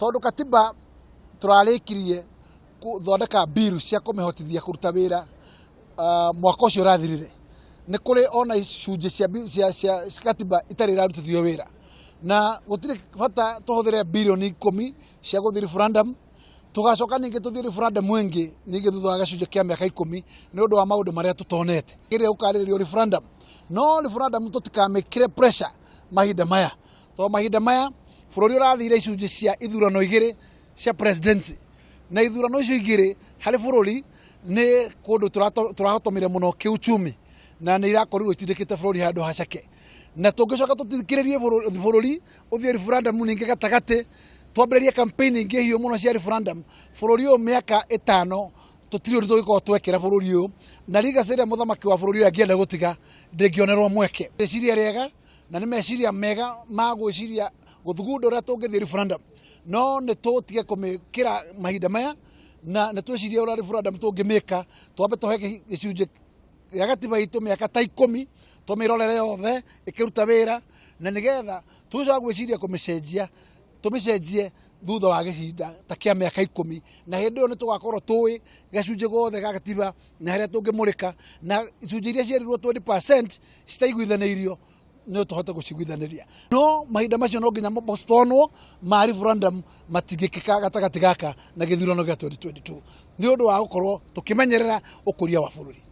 Tondũ katiba tũrarĩkirie gũthondeka bill cia kũmĩhotithia kũruta wĩra mwaka ũcio ũrathirire. Nĩ kũrĩ ona icunjĩ cia, cia, cia katiba itarĩ irarutithio wĩra, na gũtirĩ bata tũhũthĩre birioni 10 cia gũthiĩ referendum, tũgacoka ningĩ tũthiĩ referendum ĩngĩ ningĩ thutha wa gĩcunjĩ kĩa mĩaka 10 nĩ ũndũ wa maũndũ marĩa tũtonete. Ĩrĩa gũkarĩrĩrio referendum, no referendum tũtikamĩkĩre pressure mahinda maya, tondũ mahinda maya bũrũri ũrathire icunjĩ cia ithurano igĩrĩ cia presidency, na ithurano icio igĩrĩ harĩ bũrũri nĩ kũndũ tũrahotomire mũno kĩuchumi, na nĩ irakorirwo itindĩkĩte bũrũri handũ haceke. Na tũngĩcoka tũtindĩkĩrĩrie bũrũri ũthiĩ referendum ningĩ gatagatĩ, twambĩrĩrie campaign ingĩ hiũ mũno cia referendum, bũrũri ũyũ mĩaka 5 tũtirĩ ũndũ tũngĩkorwo twekĩra bũrũri ũyũ, na legacy ĩrĩa mũthamaki wa bũrũri ũyũ angĩenda gũtiga ndĩngĩonerwo mweke. Rĩciria rĩega na nĩ meciria mega ma gwĩciria gũthugunda ũrĩa tũngĩthiĩ referendum, no nĩ tũtige kũmĩkĩra mahinda maya, na nĩ twĩcirie ũrĩa referendum tũngĩmĩka. Twambe tũhe gĩcunjĩ gĩa gatiba itũ mĩaka ta 10 tũmĩrorere yothe ĩkĩruta wĩra, na nĩgetha tũgĩcoka gwĩciria kũmĩcenjia, tũmĩcenjie thutha wa gĩhinda ta kĩa mĩaka 10, na hĩndĩ ĩyo nĩ tũgakorwo tũĩ gacunjĩ gothe ga gatiba na harĩa tũngĩmũrĩka, na icunjĩ iria cierirwo 20% citaiguithanĩirio no tũhote gũciguithanĩria. No mahinda macio no nginya postponwo ma referendum matingĩkĩka gatagatĩ gaka na gĩthurano gĩa 2022 nĩ ũndũ wa gũkorwo tũkĩmenyerera ũkũria wa bũrũri.